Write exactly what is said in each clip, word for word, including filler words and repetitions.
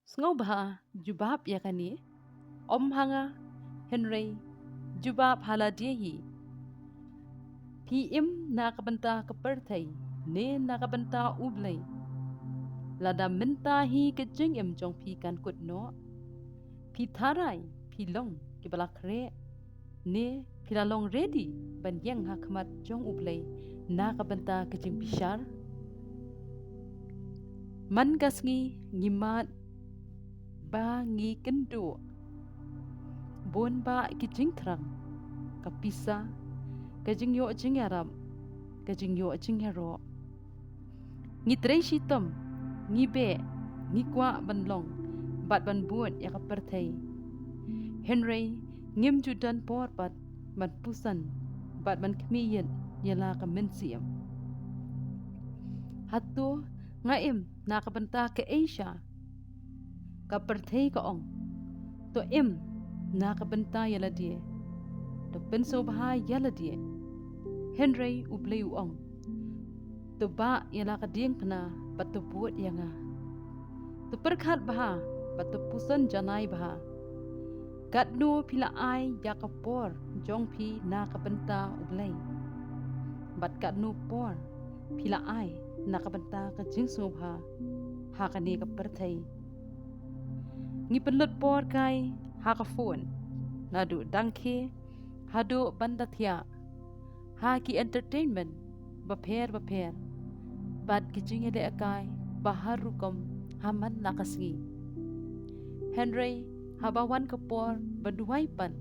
Sngewbha jubab ïa kane, ym ha nga, hynrei jubab ha lade hi. Phi im na ka bynta ka pyrthei ne na ka bynta U Blei? Lada mynta hi ka jingim jong phi kan kut noh, phi tharai phi long kiba la khreh, ne phi la long ready ban ïeng ha khmat jong U Blei na ka bynta ka jingbishar? Man ka sngi ngi mad ba ngi kynduh bun bah ki jingthrang, ka pisa, ka jingïoh jingïarap, ka jingïoh jingïaroh. Ngi trei shitom, ngi beh, ngi kwah ban long bad ban bud ïa ka pyrthei. Hynrei ngim ju don por pat ban puson bad ban khmih ïit ïa la ka mynsiem. Hato nga im na ka bynta kaei sha? Ka pyrthei ka ong, to im na ka bynta ïa lade, to pynsngewbha ïa lade. Hynrei U Blei u ong, to bah ïa la ka diengphna bad to bud ïa nga. To pyrkhat bha bad to puson janai bha. Katno phi la ai ïa ka por jong phi na ka bynta U Blei? Bad katno por phi la ai na ka bynta ka jingsngewbha ha kane ka pyrthei? Ngi pynlut por kai ha ka phone, naduh dang khie haduh ban da thiah, ha ki entertainment bapher bapher bad ki jingïalehkai ba har rukom ha man la ka sngi. Hynrei haba wan ka por ba duwai pat,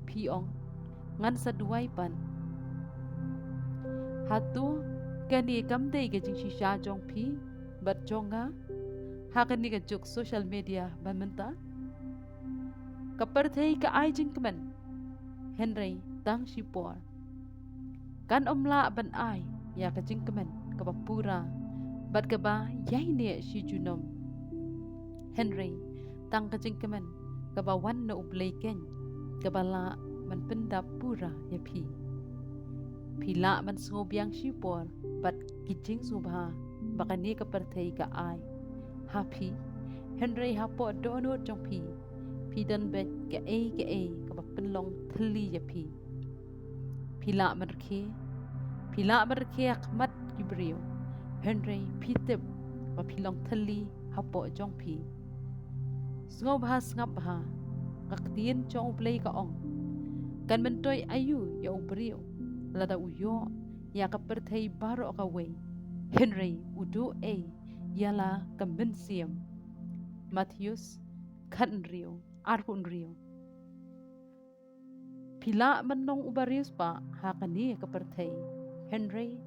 phi ong, ngan sa duwai pat. Hato kane kam dei ka jingshisha jong phi bad jong nga ha kane ka juk social media ba mynta? Ka pyrthei ka ai jingkmen, hynrei tang shipor. Kan ym lah ban ai ïa ka jingkmen kaba pura bad kaba ïaineh shi junom. Hynrei tang ka jingkmen kaba wan na U Blei keiñ kaba lah ban pyndap pura ïa phi. Phi lah ban sngewbiang shipor bad ki jingsngewbha ba kane ka pyrthei ka ai ha phi, hynrei hapoh dohnud jong phi, phi don beit kaei kaei kaba pynlong thylli ïa phi. Phi lah ban rkhie, phi lah ban rkhie ha khmat ki briew, hynrei phi tip ba phi long thylli hapoh jong phi. Sngewbha sngap bha, ka ktien jong U Blei ka ong, kan myntoi aïu ïa u briew lada u ïoh ïa ka pyrthei baroh kawei, hynrei u duh ei ïa la ka mynsiem? Mathaios khathynriew, arphew hynriew. Phi lah ban long uba riewspah ha kane ka pyrthei, hynrei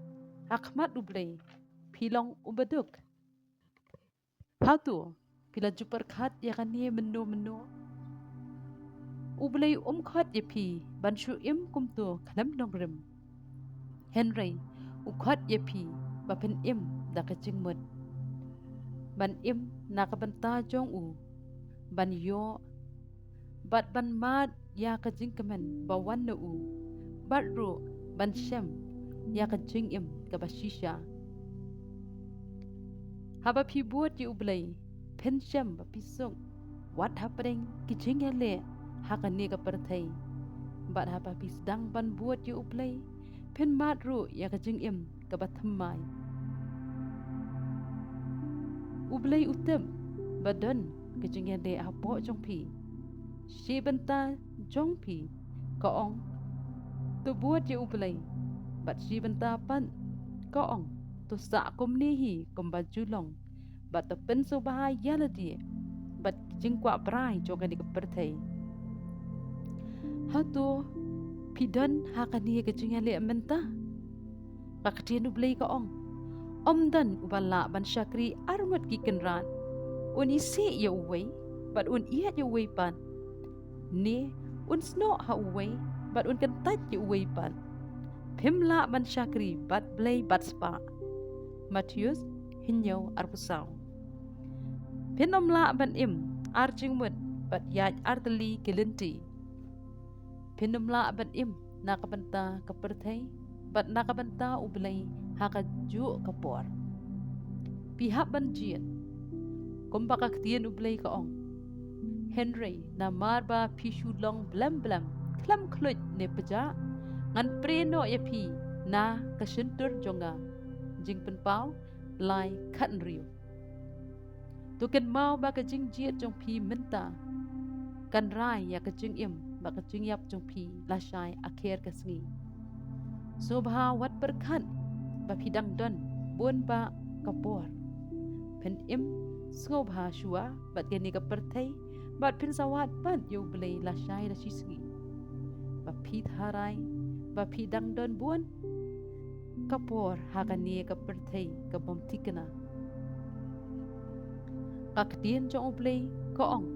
ha khmat U Blei phi long uba duk. Hato phi la ju pyrkhat ïa kane mynno mynno? U Blei um khot ïa phi ban shu im kumto khlem nongrim, hynrei u khot ïa phi ba phin im da ka jingmut, ban im na ka bynta jong u, ban ïoh bad ban mad ïa ka jingkmen ba wan na u, bad ruh ban shem ïa ka jingim kaba shisha. Haba phi bud ïa U Blei, phin shem ba phi suk wat hapdeng ki jingïaleh ha kane ka pyrthei. Bad haba phi sdang ban bud ïa U Blei, phin mad ruh ïa ka jingim kaba thymmai. U Blei u tip ba don ka jingïaleh hapoh jong phi. Shi bynta jong phi ka ong, to bud ïa U Blei, bad shi bynta pat ka ong, to sah kumne hi kumba ju long, bad to pynsngewbha ïa lade bad ki jingkwah brai jong kane ka pyrthei. Hato phi don ha kane ka jingïaleh mynta? Ka ktien U Blei ka ong, ym don uba lah ban shakri arngut ki kynrad. Un isih ïa uwei bad un ïeit ïa uwei pat, ne un snoh ha uwei bad un kyntait ïa uwei pat. Phim lah ban shakri bad Blei bad spah. Mathaios hynñiew arphew saw. Phin ym lah ban im ar jingmut bad ïaid ar tylli ki lynti. Phin ym lah ban im na ka bynta ka pyrthei bad na ka bynta U Blei ha kajuh ka por. Phi hap ban jied, Kumba ka ktien U Blei ka ong: Hynrei namar ba phi shu long blem blem, khlem khluit ne pjah, ngan prie noh ïa phi na ka shyntur jong nga. Jingpynpaw lai khatnriew. To kynmaw ba ka jingjied jong phi mynta kan rai ïa ka jingim bad ka jingïap jong phi lashai akher ka sngi. Sngewbha wat pyrkhat ba phi dang don bun bah ka por. Phin im sngewbha shuwa bad kane ka pyrthei, bad phin sa wad pat ïa U Blei lashai da shisngi. Ba phi tharai ba phi dang don bun ka por ha kane ka pyrthei ka bym thikna. Ka ktien jong U Blei ka ong: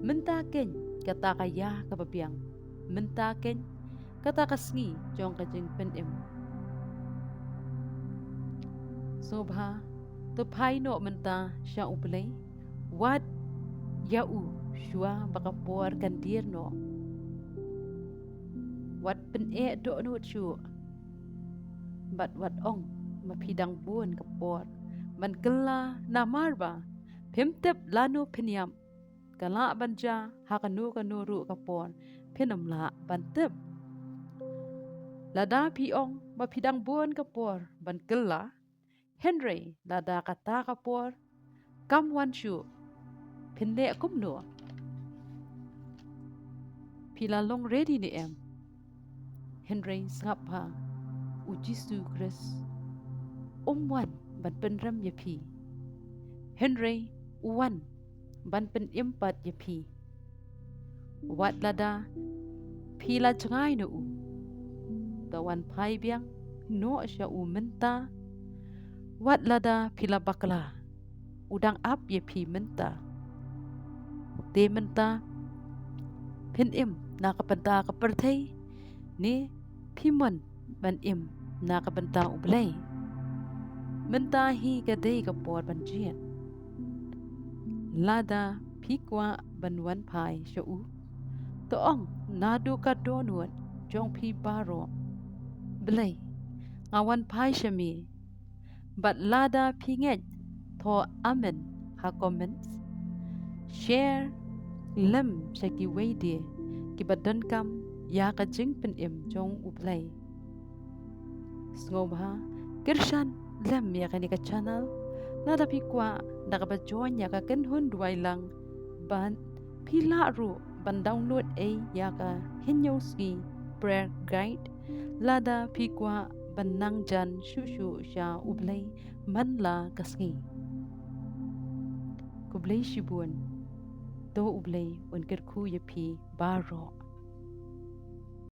Mynta keiñ kata ka ïa kaba biang, mynta keiñ kata ka sngi jong ka jingpynim. Sngewbha to phai noh mynta sha U Blei, wad ïa u shuwa ba ka por kan dier noh. Wat pyneh dohnud shuh bad wat ong ba phi dang bun ka por ban kylla, namar ba phim tip lano phin ïap. Ka lah ban jia ha kano kano ruh ka por, phin ym lah ban tip. Lada phi ong ba phi dang bun ka por ban kylla, hynrei lada kata ka por kam wan shuh, phin leh kumno? Phi la long ready ne em? Hynrei sngap bha, U Jisu Khrist um wan ban pynrem ïa phi, hynrei u wan ban pynim pat ïa phi. Wat lada phi la jngai na u, to wan phai biang noh sha u mynta. Wat lada phi la bakla, u dang ap ïa phi mynta. Te mynta phin im na ka bynta ka pyrthei ne phi mon ban im na ka bynta U Blei? Mynta hi ka dei ka por ban jied. Lada phi kwah ban wan phai sha u, to ong naduh ka dohnud jong phi baroh: Blei, nga wan phai sha me. Bad lada phi ngeit, to amen ha comments. Share lem sha kiwei de kiba donkam ïa ka jingpynim jong U Blei. Sngewbha kyrshan lem ïa kane ka channel lada phi kwah da kaba join ïa ka kynhun duwai lang. Bad phi lah ruh ban download ei ïa ka hynñiew sngi prayer guide lada phi kwah ban nang jan shuh shuh sha U Blei man la ka sngi. Khublei shibun. To U Blei un kyrkhu ïa phi baroh.